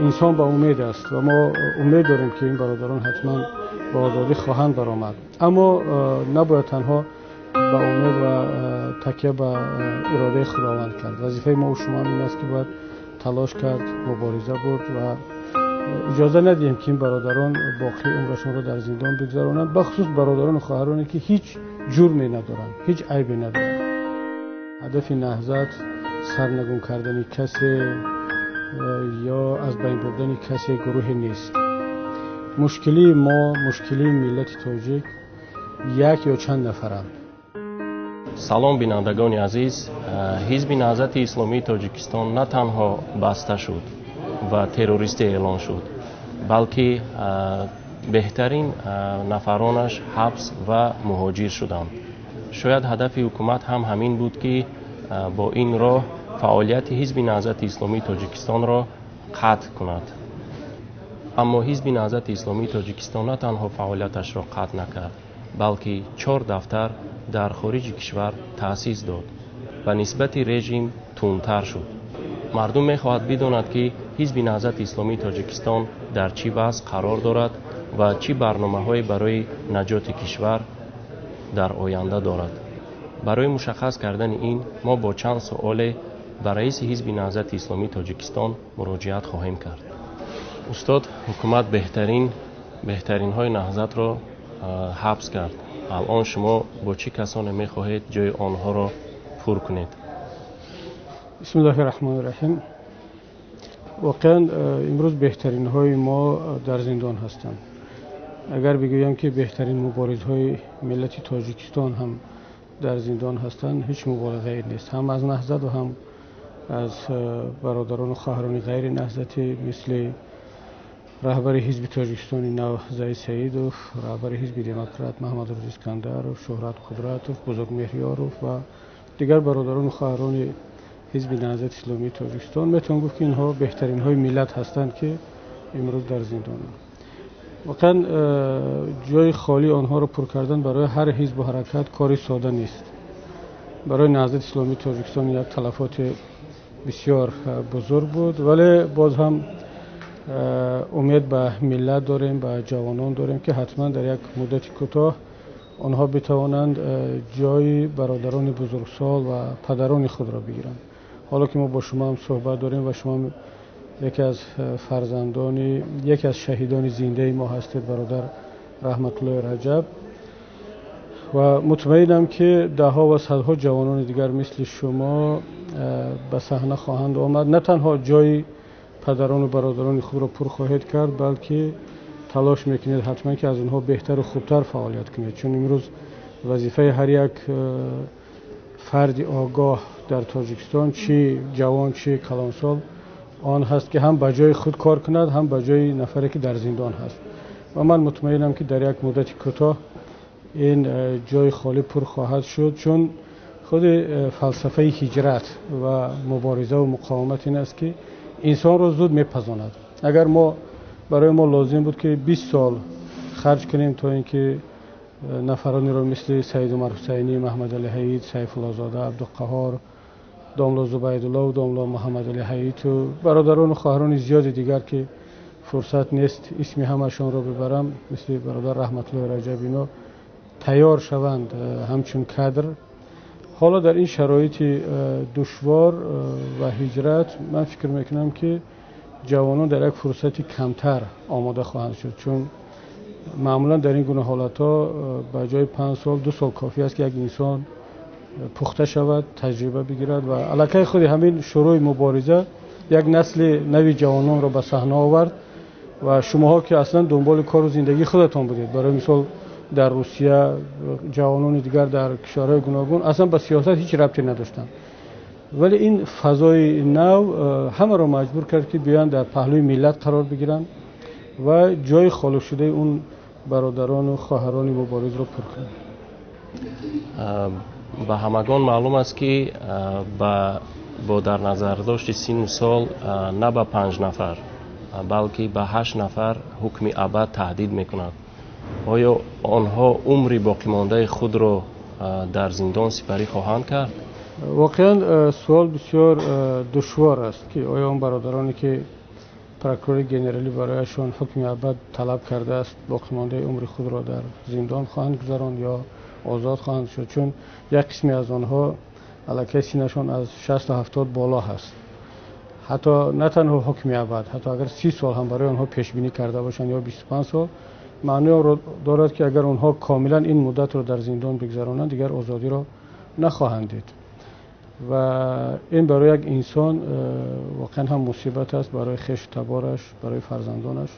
Инсон ба умед аст ва мо умед дорем, ки ин бародарон ҳатман ба озодӣ хоҳанд баромад. Аммо набояд танҳо ба умед ва такя ба иродаи Худованд кард. Вазифаи мо шумо ин аст, ки бояд талош кард, мубориза бурд ва иҷоза надиҳем, ки ин бародарон боқии умрашонро дар зиндон бигзаронанд, бахусус бародарону хоҳароне, ки ҳеҷ ҷурме надоранд, ҳеҷ айбе надоранд. Ҳадафи Наҳзат сарнагун кардани касе ё аз байн бурдани касе, гурӯҳе нест. Мушкилии мо, мушкилии миллати тоҷик як ё чанд нафаранд. Салом, бинандагони азиз. Ҳизби Наҳзати Исломии Тоҷикистон на танҳо баста шуд ва террористӣ эълон шуд, балки беҳтарин нафаронаш ҳабс ва муҳоҷир шуданд. Шояд ҳадафи ҳукумат ҳам ҳамин буд, ки бо ин роҳ фаъолияти Ҳизби Наҳзати Исломии Тоҷикистонро қатъ кунад. Аммо Ҳизби Наҳзати Исломии Тоҷикистон на танҳо фаъолияташро қатъ накард, балки 4 дафтар дар хориҷи кишвар таъсис дод ва нисбати режим тундтар шуд. Мардум мехоҳад бидонад, ки Ҳизби Наҳзати Исломии Тоҷикистон дар чӣ вазъ қарор дорад ва чӣ барномаҳое барои наҷоти кишвар дар оянда дорад. Барои мушаххас кардани ин мо бо чанд суоле ба раиси Ҳизби Наҳзати Исломии Тоҷикистон муроҷиат хоҳем кард. Устод, ҳукумат беҳтаринҳои Наҳзатро ҳабс кард. Алон шумо бо чӣ касоне мехоҳед ҷои онҳоро пур кунед? Бисмиллоҳи раҳмони раҳим. Воқеан имрӯз беҳтаринҳои мо дар зиндон ҳастанд. Агар бигӯям, ки беҳтарин муборизҳои миллати Тоҷикистон ҳам дар зиндон ҳастанд, ҳеҷ муболиғае нест. Ҳам аз Наҳзат ва ҳам аз бародарону хоҳарони ғайри наҳзатӣ, мисли раҳбари Ҳизби Тоҷикистони нав Заид Саидов, раҳбари Ҳизби Демократ Маҳмадрӯз Искандаров, Шӯҳрат Қудратов, Бузургмеҳрёров ва дигар бародарону хоҳарони Ҳизби Наҳзати Исломии Тоҷикистон. Метавон гуфт, ки инҳо беҳтаринҳои миллат ҳастанд, ки имрӯз дар зиндонанд. Воқеан ҷои холии онҳоро пур кардан барои ҳар ҳизбу ҳаракат кори сода нест. Барои Наҳзати Исломии Тоҷикистон як талафоти бисёр бузург буд, вале боз ҳам умед ба миллат дорем, ба ҷавонон дорем, ки ҳатман дар як муддати кӯтоҳ онҳо битавонанд ҷои бародарони бузургсол ва падарони худро бигиранд. Ҳоло ки мо бо шумо ҳам суҳбат дорем ва шумо яке аз фарзандони яке аз шаҳидони зиндаи мо ҳастед, бародар Раҳматуллоҳи Раҷаб, ва мутмаинам, ки даҳҳо ва садҳо ҷавонони дигар мисли шумо ба саҳна хоҳанд омад. На танҳо ҷои падарону бародарони худро пур хоҳед кард, балки талош мекунед ҳатман, ки аз онҳо беҳтару хубтар фаъолият кунед, чун имрӯз вазифаи ҳар як фарди огоҳ дар Тоҷикистон, чӣ ҷавон, чӣ калонсол, он ҳаст, ки ҳам ба ҷои худ кор кунад, ҳам ба ҷои нафаре, ки дар зиндон ҳаст. Ва ман мутмаинам, ки дар як муддати кӯтоҳ ин ҷои холӣ пур хоҳад шуд, чун худи фалсафаи ҳиҷрат ва мубориза ва муқовимат ин аст, ки инсонро зуд мепазонад. Агар мо барои мо лозим буд, ки 20 сол харҷ кунем, то ин ки нафаронеро мисли Саидумар Ҳусайнӣ, Маҳмадалӣ Ҳаид, Сайфуллозода Абдуқаҳор, домло Зубайдуллову домло Муҳаммадалӣ Ҳаиту бародарону хоҳарони зиёди дигар, ки фурсат нест исми ҳамашонро бибарам, мисли бародар Раҳматуллои Раҷаб, ино тайёр шаванд ҳамчун кадр. Ҳоло дар ин шароити душвор ва ҳиҷрат ман фикр мекунам, ки ҷавонон дар як фурсати камтар омода хоҳанд шуд, чун маъмулан дар ин гуна ҳолатҳо ба ҷои 5 сол 2 сол кофӣ аст, ки як инсон пухта шавад, таҷриба бигирад. Ва аллакай худи ҳамин шурӯъи мубориза як насли нави ҷавононро ба саҳна овард. Ва шумоҳо, ки аслан дунболи кору зиндагии худатон будед, барои мисол дар Русия, ҷавонони дигар дар кишварҳои гуногун аслан ба сиёсат ҳеҷ рабте надоштанд, вале ин фазои нав ҳамаро маҷбур кард, ки биёянд, дар паҳлӯи миллат қарор бигиранд ва ҷои холишудаи он бародарону хоҳарони муборизро пур кунанд. Ба ҳамагон маълум аст, ки бо дар назардошти синну сол на ба панҷ нафар, балки ба ҳашт нафар ҳукми абад таҳдид мекунад. Оё онҳо умри боқимондаи худро дар зиндон сипарӣ хоҳанд кард? Воқеан суол бисёр душвор аст, ки оё он бародароне, ки Прокурори генералӣ барояшон ҳукми абад талаб кардааст, боқимондаи умри худро дар зиндон хоҳанд гузаронд ё озод хоҳанд шуд, чун як қисме аз онҳо аллакай синнашон аз 60-70 боло ҳаст. Ҳатто на танҳо ҳукми абад, ҳатто агар 30 сол ҳам барои онҳо пешбинӣ карда бошанд ё 25 сол, маънои онро дорад, ки агар онҳо комилан ин муддатро дар зиндон бигзаронанд, дигар озодиро нахоҳанд дид. Ва ин барои як инсон воқеан ҳам мусибат аст, барои хешу табораш, барои фарзандонаш.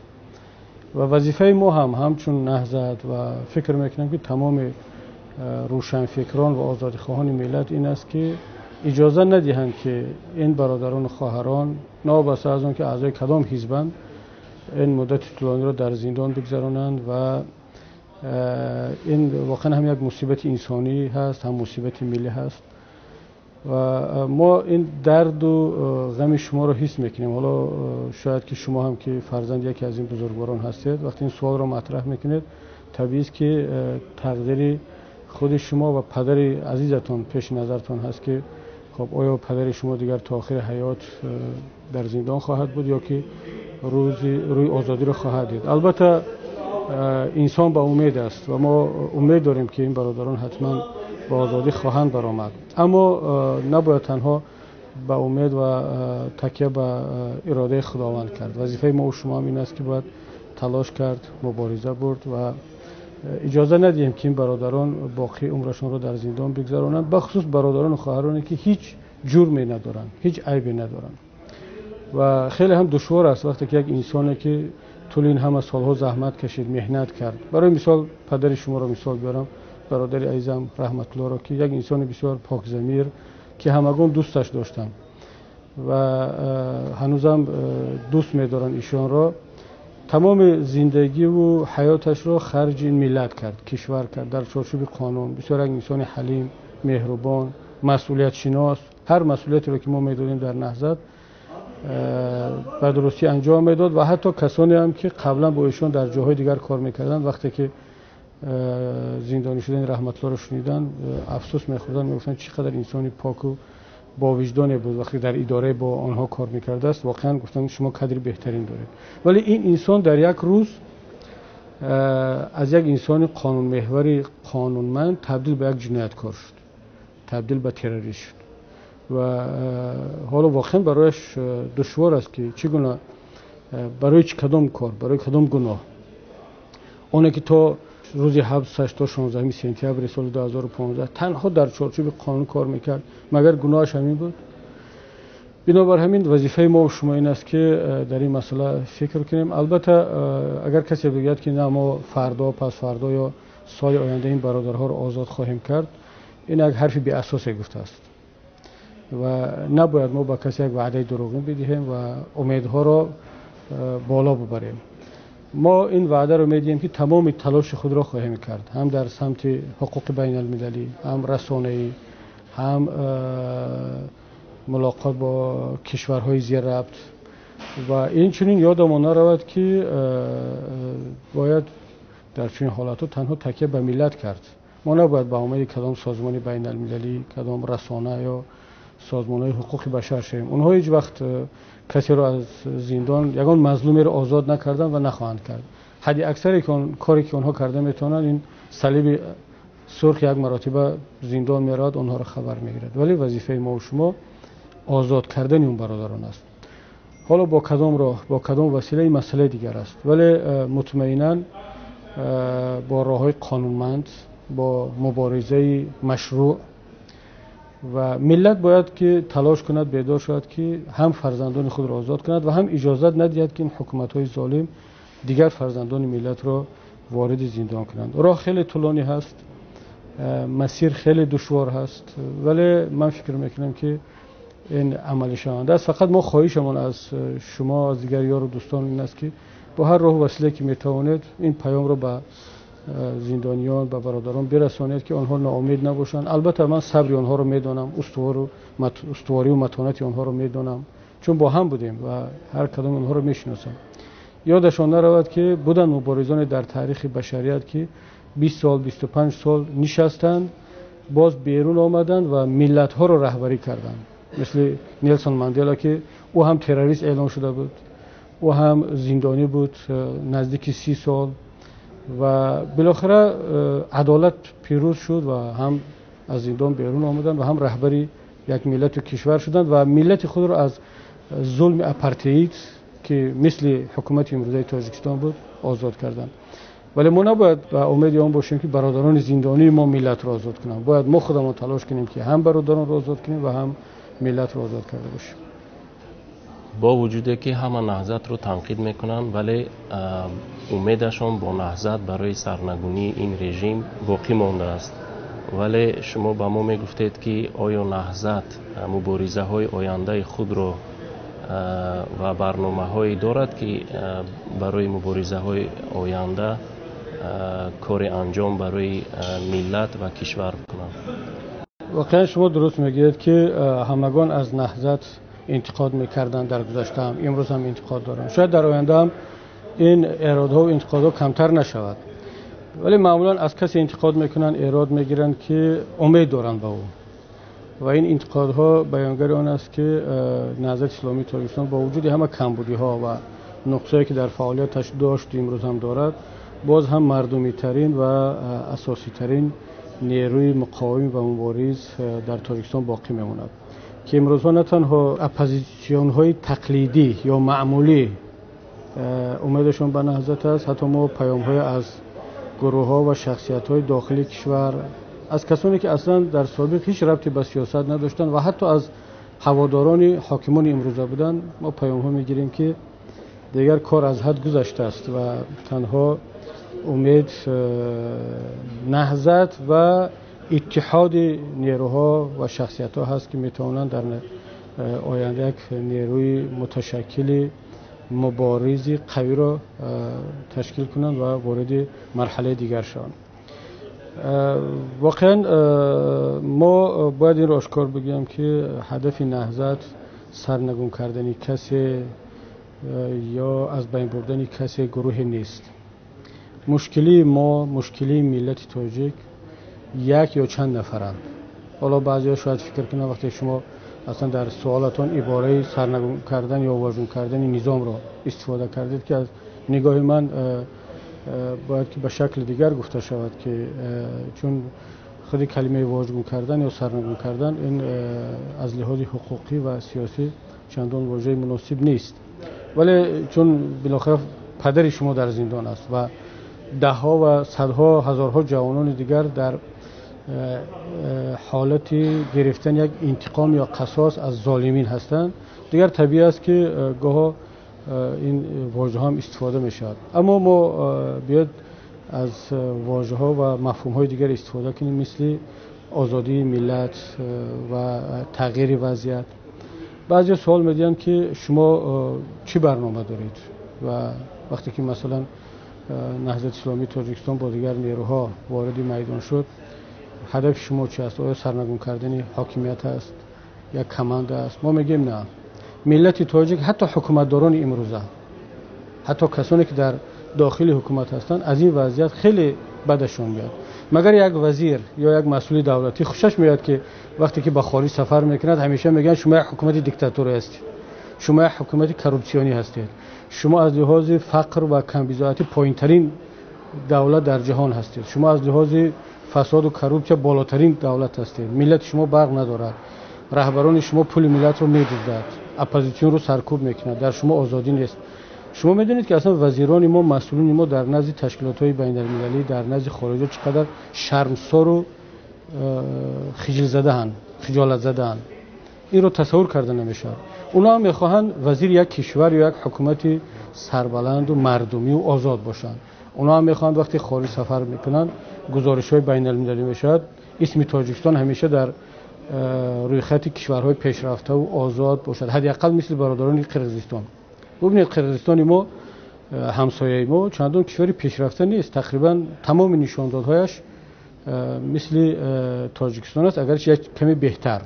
Ва вазифаи мо ҳам ҳамчун Наҳзат, ва фикр мекунам, ки тамоми рӯшанфикрон ва озодихоҳони миллат, ин аст, ки иҷоза надиҳанд, ки ин бародарон ва хоҳарон, новобаста аз он ки аъзои кадом ҳизбанд, ин муддати тӯлониро дар зиндон бигзаронанд. Ва ин воқеан ҳам як мусибати инсонӣ ҳаст, ҳам мусибати миллӣ ҳаст. Ва мо ин дарду ғами шуморо ҳис мекунем. Ҳоло шояд ки шумо ҳам, ки фарзанди яке аз ин бузургворон ҳастед, вақте ин суолро матраҳ мекунед, табиист, ки тақдири худи шумо ва падари азизатон пеши назартон ҳаст, ки хуб, оё падари шумо дигар то охири ҳаёт дар зиндон хоҳад буд ё ки рӯзи рӯи озодиро хоҳад дид. Албатта, инсон ба умед аст ва мо умед дорем, ки ин бародарон ҳатман ба озодӣ хоҳанд баромад, аммо набояд танҳо ба умед ва такя ба иродаи Худованд кард. Вазифаи мо шумо ҳам ин аст, ки бояд талош кард, мубориза бурд ва иҷоза надиҳем, ки ин бародарон боқии умрашонро дар зиндон бигзаронанд, бахусус бародарон ва хоҳароне, ки ҳеҷ ҷурме надоранд, ҳеҷ айбе надоранд. Ва хеле ҳам душвор аст, вақте ки як инсоне, ки тӯли ин ҳама солҳо заҳмат кашид, меҳнат кард. Барои мисол, падари шуморо мисол биёрам, бародари азизам Раҳматуллоро, ки як инсони бисёр покзамир, ки ҳамагон дӯсташ доштанд ва ҳанӯзам дӯст медоранд ишонро, тамоми зиндагиву ҳаёташро харҷи ин миллат кард, кишвар кард, дар чорчӯби қонун. Бисёр як инсони ҳалим, меҳрубон, масъулиятшинос. Ҳар масъулиятеро, ки мо медодем дар Наҳзат, ба дурустӣ анҷом медод. Ва ҳатто касоне ҳам, ки қаблан бо эшон дар ҷоҳои дигар кор мекарданд, вақте ки зиндонӣ шудани Раҳматуллоро шуниданд, афсӯс мехӯрданд, мегуфтанд, чӣ қадар инсони поку бовиҷдоне буд, вақте дар идора бо онҳо кор мекардааст. Воқеан, гуфтанд, шумо кадри беҳтарин доред. Вале ин инсон дар як рӯз аз як инсони қонунмеҳвари қонунманд табдил ба як ҷинояткор шуд, табдил ба террорист шуд. Ва ҳоло воқеан барояш душвор аст, ки чӣ гуна, барои чӣ, кадом кор, барои кадом гуноҳ, оне ки то рӯзи ҳабсаш, то 16 сентябри соли 2015 танҳо дар чорчӯби қонун кор мекард, магар гуноҳаш ҳамин буд? Бинобар ҳамин, вазифаи мо шумо ин аст, ки дар ин масъала фикр кунем. Албатта, агар касе бигӯяд, ки на, мо фардо, пасфардо ё соли оянда ин бародарҳоро озод хоҳем кард, ин як ҳарфи беасосе гуфтааст. Ва набояд мо ба касе як ваъдаи дурӯғин бидиҳем ва умедҳоро боло бибарем. Мо ин ваъдаро медиҳем, ки тамоми талоши худро хоҳем кард, ҳам дар самти ҳуқуқи байналмилалӣ, ҳам расонаӣ, ҳам мулоқот бо кишварҳои зирабт. Ва инчунин ёдамон наравад, ки бояд дар чунин ҳолатҳо танҳо такя ба миллат кард. Мо набояд ба умеди кадом созмони байналмилалӣ, кадом расона ё созмонҳои ҳуқуқи башар шавем. Онҳо ҳеҷ вақт касеро аз зиндон, ягон мазлумеро озод накарданд ва нахоҳанд кард. Ҳадди аксаре коре, ки онҳо карда метавонанд, ин Салиби Сурх як маротиба зиндон меравад, онҳоро хабар мегирад. Вале вазифаи мо шумо озод кардани он бародарон аст. Ҳоло бо кадом роҳ, бо кадом васила, ин масъалаи дигар аст, вале мутмаинан бо роҳҳои қонунманд, бо муборизаи машрӯъ. Ва миллат бояд ки талош кунад, бедор шавад, ки ҳам фарзандони худро озод кунад ва ҳам иҷозат надиҳад, ки ин ҳукуматҳои золим дигар фарзандони миллатро вориди зиндон кунанд. Роҳ хеле тӯлонӣ ҳаст, масир хеле душвор ҳаст, вале ман фикр мекунам, ки ин амалишаванда аст. Фақат мо хоҳишамон аз шумо, аз дигар ёру дӯстон ин аст, ки бо ҳар роҳу василае, ки метавонед, ин паёмро ба зиндониён, ба бародарон бирасонед, ки онҳо ноумед набошанд. Албатта, ман сабри онҳоро медонам, устуворию матонати онҳоро медонам, чун бо ҳам будем ва ҳар кадом онҳоро мешиносам. Ёдашон наравад, ки буданд муборизоне дар таърихи башарият, ки 20 сол, 25 сол нишастанд, боз берун омаданд ва миллатҳоро раҳбарӣ карданд, мисли Нелсон Мандела, ки ӯ ҳам террорист эълон шуда буд. Ӯ ҳам зиндонӣ буд наздики 30 сол ва билохира адолат пирӯз шуд ва ҳам аз зиндон берун омаданд ва ҳам раҳбари як миллату кишвар шуданд ва миллати худро аз зулми апартеид, ки мисли ҳукумати имрӯзаи Тоҷикистон буд, озод карданд. Вале мо набояд ба умеди он бошем, ки бародарони зиндонии мо миллатро озод кунанд. Бояд мо худамон талош кунем, ки ҳам бародаронро озод кунем ва ҳам миллатро озод карда бошем. Бо вуҷуде ки ҳама Наҳзатро танқид мекунанд, вале умедашон бо Наҳзат барои сарнагунии ин режим боқӣ мондааст. Вале шумо ба мо мегуфтед, ки оё Наҳзат муборизаҳои ояндаи худро ва барномаҳое дорад, ки барои муборизаҳои оянда кори анҷом барои миллат ва кишвар кунанд? Воқеан, шумо дуруст мегӯед, ки ҳамагон аз Наҳзат интиқод мекарданд дар гузаштаам, имрӯз ҳам интиқод доранд. Шояд дар оянда ҳам ин эродҳо ва интиқодҳо камтар нашавад, вале маъмулан аз касе интиқод мекунанд, эрод мегиранд, ки умед доранд ба ӯ. Ва ин интиқодҳо баёнгари он аст, ки Наҳзати Исломии Тоҷикистон бо вуҷуди ҳама камбудиҳо ва нуқсҳое, ки дар фаъолияташ дошт, имрӯз ҳам дорад, боз ҳам мардумитарин ва асоситарин нерӯи муқовим ва мубориз дар Тоҷикистон боқӣ мемонад, ки имрӯзҳо на танҳо оппозитсионҳои тақлидӣ ё маъмулӣ умедашон ба Наҳзат аст, ҳатто мо паёмҳое аз гурӯҳҳо ва шахсиятҳои дохили кишвар, аз касоне ки аслан дар собиқ ҳеҷ рабте ба сиёсат надоштанд ва ҳатто аз ҳаводорони ҳокимони имрӯза буданд, мо паёмҳо мегирем, ки дигар кор аз ҳад гузаштааст ва танҳо умед Наҳзат ва иттиҳоди нерӯҳо ва шахсиятҳо ҳаст, ки метавонанд дар оянда як нерӯи муташаккили муборизи қавиро ташкил кунанд ва вориди марҳалаи дигар шаванд. Воқеан, мо бояд инро ошкор бигӯем, ки ҳадафи Наҳзат сарнагун кардани касе ё аз байн бурдани касе, гурӯҳе нест. Мушкилии мо, мушкилии миллати тоҷик як ё чанд нафаранд. Ҳоло баъзеҳо шояд фикр кунанд, вақте шумо аслан дар суолатон ибораи сарнагун кардан ё вожгун кардани низомро истифода кардед, ки аз нигоҳи ман бояд ки ба шакли дигар гуфта шавад, ки чун худи калимаи вожгун кардан ё сарнагун кардан ин аз лиҳози ҳуқуқӣ ва сиёсӣ чандон вожаи муносиб нест. Вале чун билохира падари шумо дар зиндон аст ва даҳҳо ва садҳо ҳазорҳо ҷавонони дигар дар ҳолати гирифтани як интиқом ё қасос аз золимин ҳастанд, дигар табиӣ аст, ки гоҳо ин вожаҳо ҳам истифода мешавад. Аммо мо биёд аз вожаҳо ва мафҳумҳои дигар истифода кунем, мисли озодии миллат ва тағйири вазъият. Баъзеҳо суол медиҳанд, ки шумо чӣ барнома доред? Ва вақте ки масалан Наҳзати Исломии Тоҷикистон бо дигар нерӯҳо вориди майдон шуд, ҳадафи шумо чи аст? Оё сарнагун кардани ҳокимият аст, як команда аст? Мо мегӯем, на. Миллати тоҷик, ҳатто ҳукуматдорони имрӯза, ҳатто касоне ки дар дохили ҳукумат ҳастанд, аз ин вазъият хеле бадашон меяд. Магар як вазир ё як масъули давлатӣ хушаш меояд, ки вақте ки ба хориҷ сафар мекунад, ҳамеша мегӯянд: «Шумо як ҳукумати диктаторӣ ҳастед, шумо як ҳукумати коррупсионӣ ҳастед, шумо аз лиҳози фақр ва камбизоатӣ поинтарин давлат дар ҷаҳон ҳастед, шумо аз лиҳози фасоду коррупсия болотарин давлат ҳастед, миллати шумо барқ надорад, раҳбарони шумо пули миллатро медуздад, оппозитсионро саркӯб мекунад, дар шумо озодӣ нест»? Шумо медонед, ки аслан вазирони мо, масъулини мо дар назди ташкилотҳои байналмилалӣ, дар назди хориҷа чӣ қадар шармсору хиҷилзадаанд, хиҷолатзадаанд, инро тасаввур карда намешавад. Онҳо ҳам мехоҳанд вазири як кишвар ё як ҳукумати сарбаланду мардумию озод бошанд. Онҳо ҳам мехоҳанд, вақте хориҷ сафар мекунанд, гузоришҳои байналмилалӣ мешавад, исми Тоҷикистон ҳамеша дар рӯйхати кишварҳои пешрафтаву озод бошад, ҳадди ақал мисли бародарони Қирғизистон. Бубинед, Қирғизистони мо, ҳамсояи мо, чандон кишвари пешрафта нест, тақрибан тамоми нишондодҳояш мисли Тоҷикистон аст, агарчи як каме беҳтар,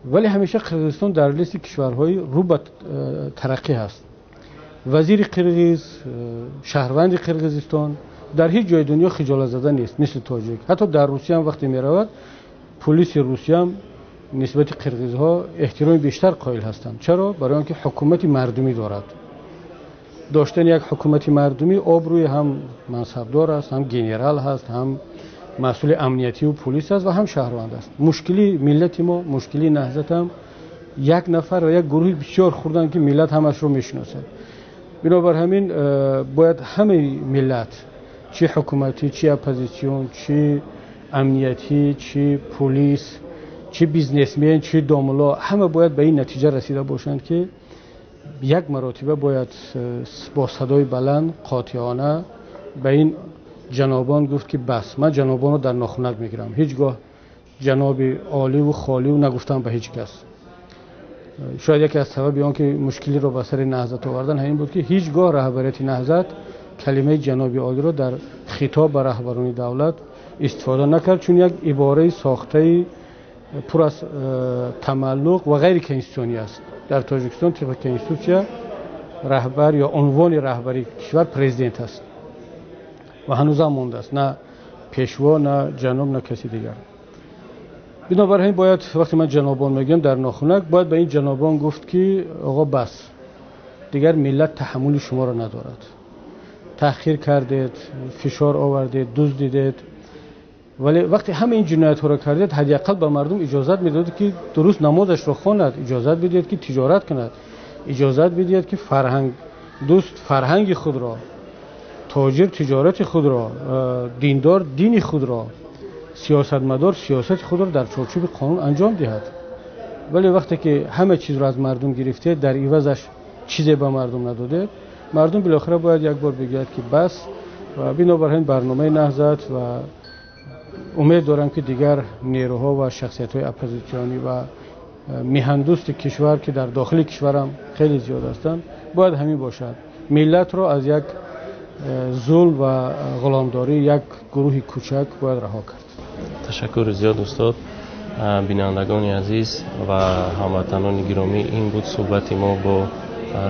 вале ҳамеша Қирғизистон дар листи кишварҳои рӯ ба тараққӣ ҳаст. Вазири қирғиз, шаҳрванди Қирғизистон дар ҳеҷ ҷои дунё хиҷолатзада нест мисли тоҷик. Ҳатто дар Русия ҳам вақте меравад, пулиси Русияам нисбати қирғизҳо эҳтироми бештар қоил ҳастанд. Чаро? Барои он ки ҳукумати мардумӣ дорад. Доштани як ҳукумати мардумӣ обрӯи ҳам мансабдор аст, ҳам генерал ҳаст, ҳам масъули амниятию пулис аст ва ҳам шаҳрванд аст. Мушкили миллати мо, мушкили Наҳзат ҳам як нафар ва як гурӯҳи бисёр хурданд, ки миллат ҳамашро мешиносад. Бинобар ҳамин бояд ҳамаи миллат, чӣ ҳукуматӣ, чӣ оппозитсион, чӣ амниятӣ, чӣ пулис, чӣ бизнесмен, чӣ домулло, ҳама бояд ба ин натиҷа расида бошанд, ки як маротиба бояд бо садои баланд, қотеона ба ин ҷанобон гуфт, ки бас. Ман ҷанобонро дар нохунак мегирам, ҳеҷ гоҳ ҷаноби оливу холиву нагуфтам ба ҳеҷ кас. Шояд яке аз сабаби он ки мушкилиро ба сари Наҳзат овардан ҳамин буд, ки ҳеҷ гоҳ раҳбарияти Наҳзат калимаи ҷаноби олиро дар хитоб ба раҳбарони давлат истифода накард, чун як ибораи сохтаи пур аз тамаллуқ ва ғайриконститутсионӣ аст. Дар Тоҷикистон тибқи конститутсия раҳбар ё унвони раҳбари кишвар президент аст ва ҳанӯзам мондааст, на пешво, на ҷаноб, на каси дигар. Бинобар ҳамин бояд, вақте ман ҷанобон мегӯям дар нохунак, бояд ба ин ҷанобон гуфт, ки оғо, бас, дигар миллат таҳаммули шуморо надорад. Таҳқир кардед, фишор овардед, дуздидед, вале вақте ҳама ин ҷиноятҳоро кардед, ҳадди ақал ба мардум иҷозат медодед, ки дуруст намозашро хонад, иҷозат бидиҳед, ки тиҷорат кунад, иҷозат бидиҳед, ки фарҳанг дӯст фарҳанги худро, тоҷир тиҷорати худро, диндор дини худро, сиёсатмадор сиёсати худро дар чорчӯби қонун анҷом диҳад. Вале вақте ки ҳама чизро аз мардум гирифтед, дар ивазаш чизе ба мардум надодед, мардум билохира бояд як бор бигӯяд, ки бас. Ва бинобар ҳамин барномаи Наҳзат ва умед дорам, ки дигар нерӯҳо ва шахсиятҳои оппозитсионӣ ва миҳандӯсти кишвар, ки дар дохили кишварам хеле зиёд ҳастанд, бояд ҳамин бошад: миллатро аз як зулм ва ғуломдории як гурӯҳи кӯчак бояд раҳо кард. Ташаккури зиёд, устод. Бинандагони азиз ва ҳамватанони гиромӣ, ин буд суҳбати мо бо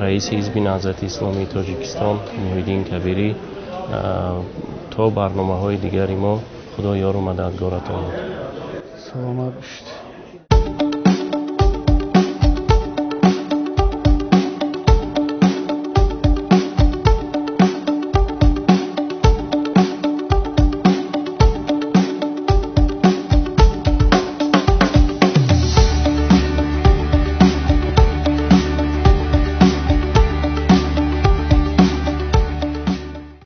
раиси Ҳизби Наҳзати Исломии Тоҷикистон Муҳиддин Кабирӣ. То барномаҳои дигари мо, Худо ёру мададгоратон. Саломат бошед.